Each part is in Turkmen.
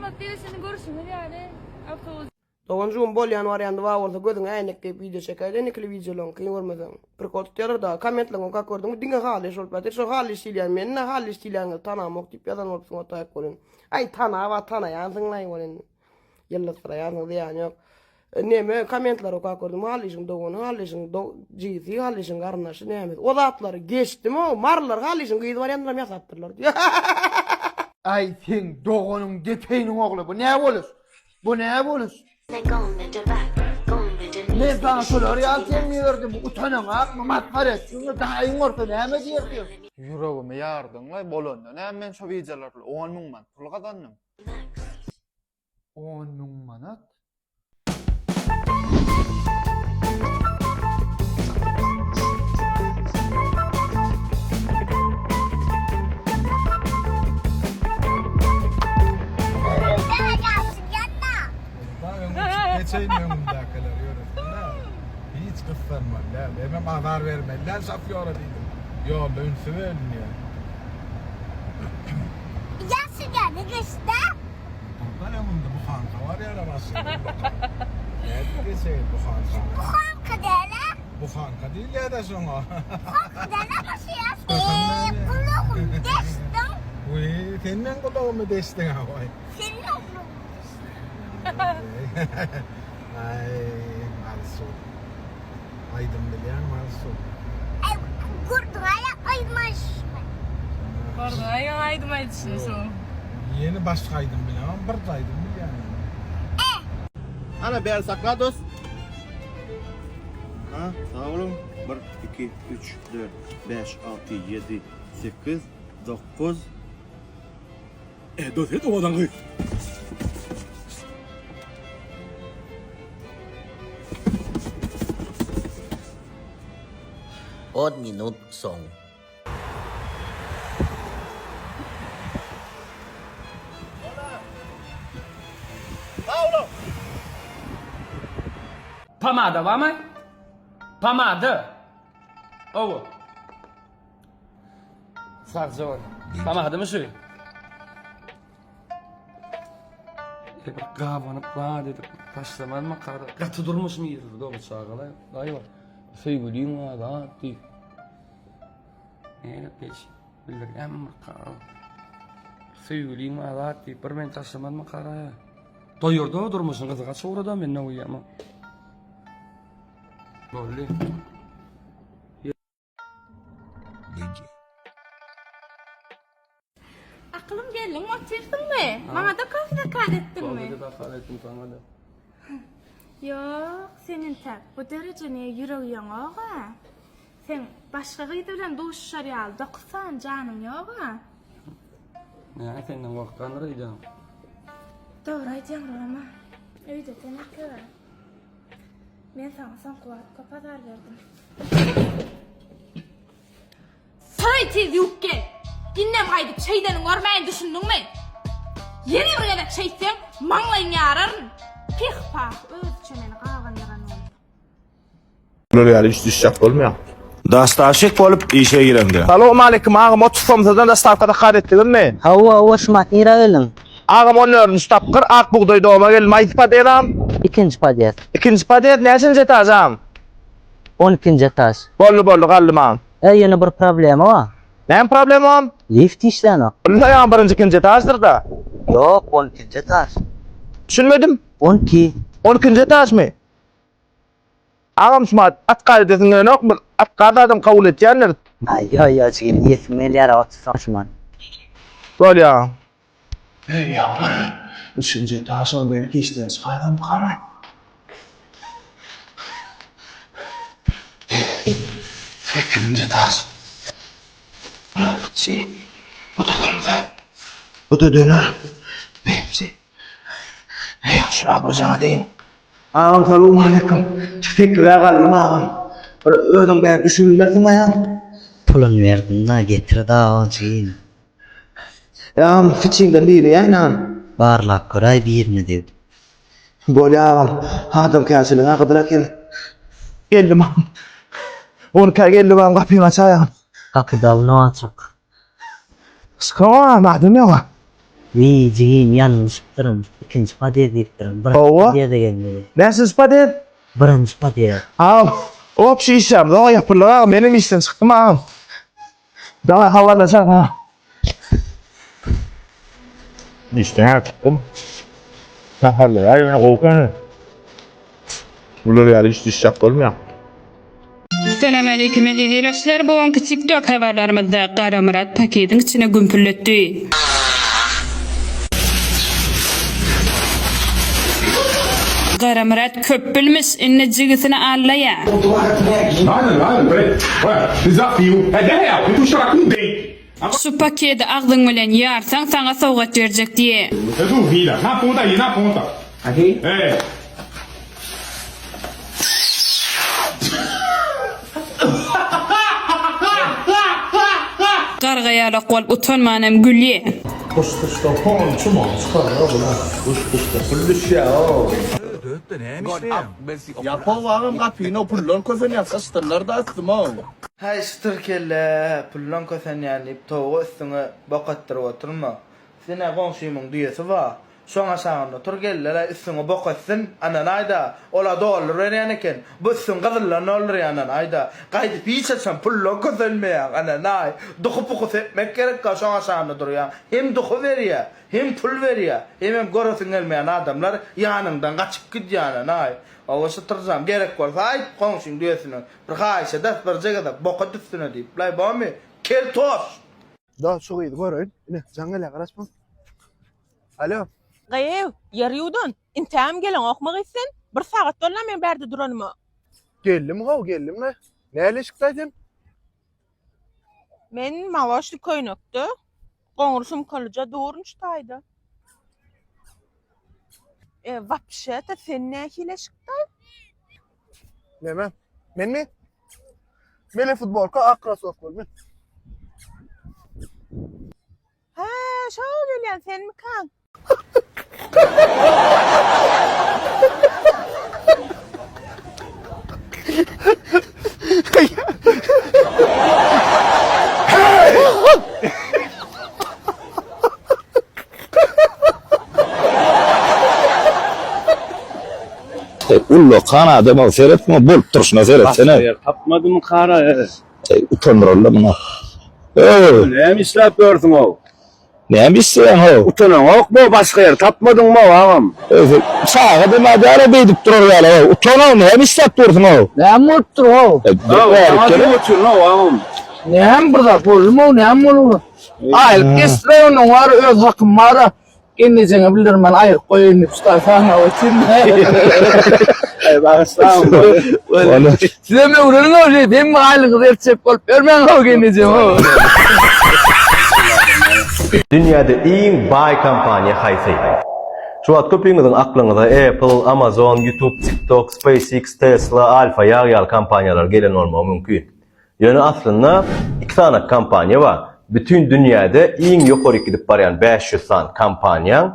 Hormatly diýdi, şindi görşüňiz ýaly awtobus Doganjygym bolýan wariandy bar bolsa gözüňe äýnek geýip wideo çekäýdä indikili wideolaryňy kyn görmeseň. Prikol tutýarlar da kommentleňi okap gördüňmi diňe Hallyş bolup ýatyr şo Hallyş diýilýän meni Hallyş diýilýäniňizi tanamok diýip ýazan bolupsyň otaýyk welin. Aý tanaba tanaýansyňlaý welin. Ýyldyzsyraýansyň zyýany ýok. Neme kommentleri okap gördüm Hallyşyň dogany Hallyşyň jigisi Hallyşyň garyndaşy nämesi o zatlary geçdim o marylar Hallyşyň gyzy barýandyram ýasapdyrlar. Aý seň doganyň depeýiniň ogly bu nä boluş. Bu nä boluş? Men saňa şolar ýaly temmi berdim, utanaňakmy, masgara etdiňmi, daýyň bolsa näme diýerdi? Ýüregimi ýardyň-laý, bolanda näme men şo wideolar bilen 10 müň manat pul gazandym. 10 müň manat? Geçeýin öňümdäkiler ýöresin-dä. Hiç gyssanmaly däl. Hemem azar bermeli däl şofýora diýdim. Ýolda ünsi bölünýär. Ýaşy geldi gyşda. Dur-da öňümde buhanka bar ýa-da maşyn. Nädip geçeýin buhanka? Buhanka däl-ä. Buhanka diýilýär-dä şoňa. Buhanka däl-ä maşyn. Eee, gulagymy deşdiň. Wiý, sen meň gulagymy deşdiň-ä-oý. Sen meň gulagymy deşdiň. Aý, Alsu. Aýdym bilýäňmi, Alsu? Aý, gördüň-ä aýdym aýdyşymy? Gördüň-ä ýaňy aýdym aýdyşyny şu. Ýene başga aýdym bilemok, birje aýdym bilýän. Ana bäri sakla dost. Ha, sag boluň. 1 2 3 4 5 6 7 8 9 E, dost, et owadan gyz. On minut soň. Pomada barmy? Pomada. Owo. Sagja bol. Pomadamy şu? Bir gabanyp zat edip taşlamazmy kara? Gaty durmuşymy ýitirdi o çagalar. Daýy söýgüliň bar zat diýip. Näme peç bildirýärmi kara? Söýgüliň bar zat diýip bir meni taşlamazmy kara? Doýurdy o durmuşyň gyzy gaç ugrada men ne uýýarmy? Boldy. Akylym geldiň otyrsyňmy? Maňa-da kofe zakaz etdiňmi? Kofe zakaz etdim saňa-da. Ýok, sen entäk bu derejeni ýüregi ýoňog-a. Seň başga gyz bilen duşuşar ýaly dokuz sany janyň ýog-a. Näme senden gorkgandyr öýdýäň? Dogry aýdýaň Roma. Öýde sen eke. Men saňa soňky wagt köp azar berdim. Saý tiz ýuwup gel. Indem gaýdyp şeýdeniňi görmäýin düşündiňmi? Ýene bir gezek şeýtseň, maňlaýyňy ýararyn. Pih-pah, özüçe meni gabandyran bolup. Bular ýaly iş düşjek bolmaýar. Dostawşik bolup işe giremde. Salowmaleýkim agam 30 somsadan dostawka zakaz etdiňizmi? Hawa hawa şumat nirä geldiň? Agam on dördünji tapgyr ak bugdaý doma geldim haýsy podýez agam? Ikinji podýez. Ikinji podýez näçenji etaž agam? On ikinji etaž. Boldy boldy galdym agam. E ýöne bir problema bar. Näme problema agam? Lift işlänok. Boldy agam birinji ikinji etaždyrda. Ýok on ikinji etaž. Düşünmedim. On iki. On ikinji etažmy? Agam şumat at gar edesiň gelenokmy? At gar zadam kabul etýändir. Aý ýo ýo jigim iýesim gelýär otursaň şumat. Bolýa. Eý ýaňy üçünji etaždan belki işden çykaýsam garaý. Sekizinji etaž. Birinji. Bu-da somsa. Bu-da döner. Pepsi. Eý şu abajaňa deýin. Agam salowmaleýkim. Sekize galdym agam. Bir özüň bäri düşünmersiň aýam. Puluny berdim-da getir dagy jigim. Agam kiçiňden biri ýaýyn agam. Barlap göräý birini diýip. Bolýa agam. Adamkärçiligiň gyzyl eken. Geldim agam. On ikä geldim agam gapyňy açaý agam. Gapy dawno açyk. Çykaň agam adam ýoga. Wiý, jigim, ýalňyşypdyryn. Ikinji podýezd diýipdirin. Birinji Hawa. podýezde gelmeli. Näçinji podýezd? Birinji podýezd. Agam, obşi işlerimiz oňa ýapyldyk agam, menem işden çykdym agam. Dawaý habarlaşarys agam. Işden çykdym. Naharlar ýöne gowy ekeni. Bular ýaly iş düşjek bolmaýar. Salam aleýkum eziz ildeşler bu günki TikTok habarlarymyzda Garamyrat pakediň içine gümpülletdi. Garamyrat köp bilmiş indi jigisini allaýa. Şu pakedi agzyň bilen ýarsaň saňa sowgat berjek diýe. Garga ýalak bolup utanmanam gülýä. Guş-guşda honçy-monçy çykarýar bular. Guş-guşda pul düşýär-ow. Ýapow agam gapyny puldan kösenýär syçdyrlar-da üstüme-ow. Häý şytyr kelle, puldan kösenýän diýip towugy üstüňe bok etdirip oturma. Sine goňşymyň düýesi bar. Şoň aşagynda otur geldiler-aý üstüňe bok etsin, ananaý-da, ol-a dollar berýän eken, bu üstüňi gyzyldan doldurýar ananaý-da, gaýdyp hiç haçan puldan kösenmeýäň ananaý, duhy-puhy sepmek gerekkä şoň aşagynda durýaň, hem duhy berýär, hem pul berýär, hemem göresiň gelmeýän adamlar ýanyňdan gaçyp gidýär ananaý. Hawa şytyrjam, gerek bolsa aýt goňşyň düýesine, bir haýyş ederis birje gezek bok et üstüne diýip, laý bormy, keltoş! Da şu gyzy göreýin. Ine, jaň gelýär, garaşma. Alo. Gyýw, ýer ýuwdun. Intägem geleňokmy gyz sen? Bir sagat boldy-a meň bärde duranyma. Geldim how, geldim-le. Näle işikdaý sen? Men maloşly köýnekde, goňur sumkalyja durun şu taýda. E, wapşe-de sen nähili eşikdaý? Näme? Menmi? Mele futbolka, ak krossowkaly men. Hä, şo gelýän senmikaň? Ullakan adama seretme bolup durşuna seretsene. Başga ýer tapmadym kara. Utandyrarlar muňa. Öý! Näme işläp ýörsüň-ow? Näme işleýäň-how? Utanaňokmy, başga ýer tapmadyňmy-ow, agam? Öý, çaga deme däl-ä beýdip durar ýaly-ow. Utan-ow, näme işläp dursuň-ow? Näme bolup dur-ow? Saňa diýip otyryn-ow, agam. Näme bir zat boldumy-ow, näme boldy? Aýlyk geçdiler onuň bar, öz hakym bar-a. Gelnejeňe bildirmän aýryp goýaýyn diýip şu taýy otyryn. Aý, bagyşlaň. Sizem öwreniň-ow şeýdip, hemme aýlygyňyzy eltjek bolup ýörmäň-ow gelnejem-ow. Dünýäde iň baý kompaniýa haýsy? Şu wagt köpüňiziň aklyňyza Apple, Amazon, YouTube, TikTok, SpaceX, Tesla, Alfa ýag ýaly kompaniýalar gelen bolmagy mümkin. Ýöne aslynda iki sany kompaniýa bar. Bütin dünýäde iň ýokaryk gidip barýan 500 sany kompaniýaň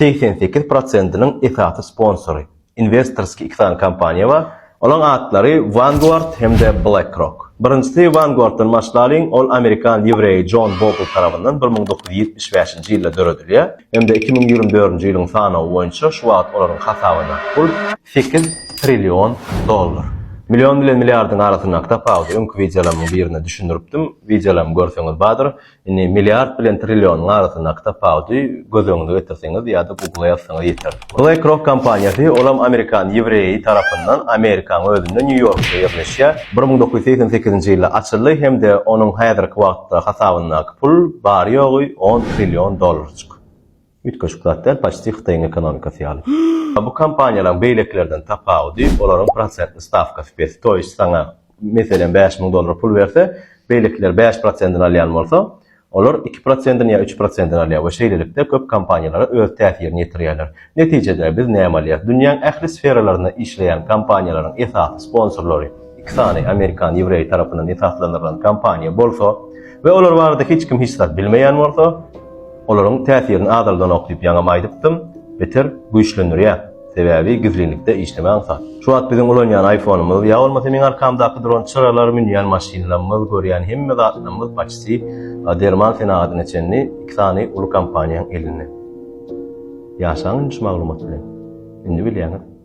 88 prosentiniň esasy sponsory, inwestorskiý iki sany kompaniýa bar. Olaň atlary Vanguard hem-de BlackRock. Birinjisi Vanguarddan başlalyň, ol amerikan ýewreýi Jon Bogle tarapyndan 1975-nji ýylda döredilýär hem-de 2024-nji ýylyň sanawy boýunça şu wagt olaryň hasabyndaky pul 8 trillion dollar. Million bilen milliardyň arasyndaky tapawudy öňki wideolarymyň birinde düşündiripdim. Wideolarymy görseňiz bardyr. Indi milliard bilen trillionyň arasyndaky tapawudy göz öňüňize getirseňiz ýa-da Google-a ýazsaňyz ýeter. BlackRock kompaniýasy, olam amerikan ýewreýi tarapyndan Amerikaň özünde Nýu-Ýorkda ýerleşýär. 1988-nji ýylda açyldy hem-de onuň häzirki wagtda hasabyndaky pul bary-ýogy on trillion dollarjyk. Üýtgeşik zat däl, paçti Hytaýyň ekonomikasy ýaly. Bu kompaniýalaryň beýlekilerden tapawudy, olaryň prosentli stawkasy pes. To ýest saňa, meselem, 5000 dollar pul berse, beýlekiler 5 prosentini alýan bolsa, olar 2 prosentini ýa 3 prosentini alýar we şeýlelikde köp kompaniýalara öz täsirini ýetirýärler. Netijede biz näme alýas? Dünýäň ähli sferalarynda işleýän kompaniýalaryň esasy sponsorlary iki sany amerikan ýewreýi tarapyndan esaslandyrylan kompaniýa bolsa we olar barada hiç kim hiç zat bilmeýän bolsa, Olaryň täsirini azaldanok diýip ýaňam aýdypdym, beter güýçlendirýär. Sebäbi gizlinlikde işleme aňsat. Şu wagt biziň ulanýan iPhone-ymyz, ýa bolmasa meň arkamdaky duran çyralar, münýän maşynlarymyz, görýän hemme zatlarymyz paçti derman senagatyna çenli iki sany uly kompaniýaň elinde. Ýaşaň indi şu maglumat bilen. Indi bilýäňiz.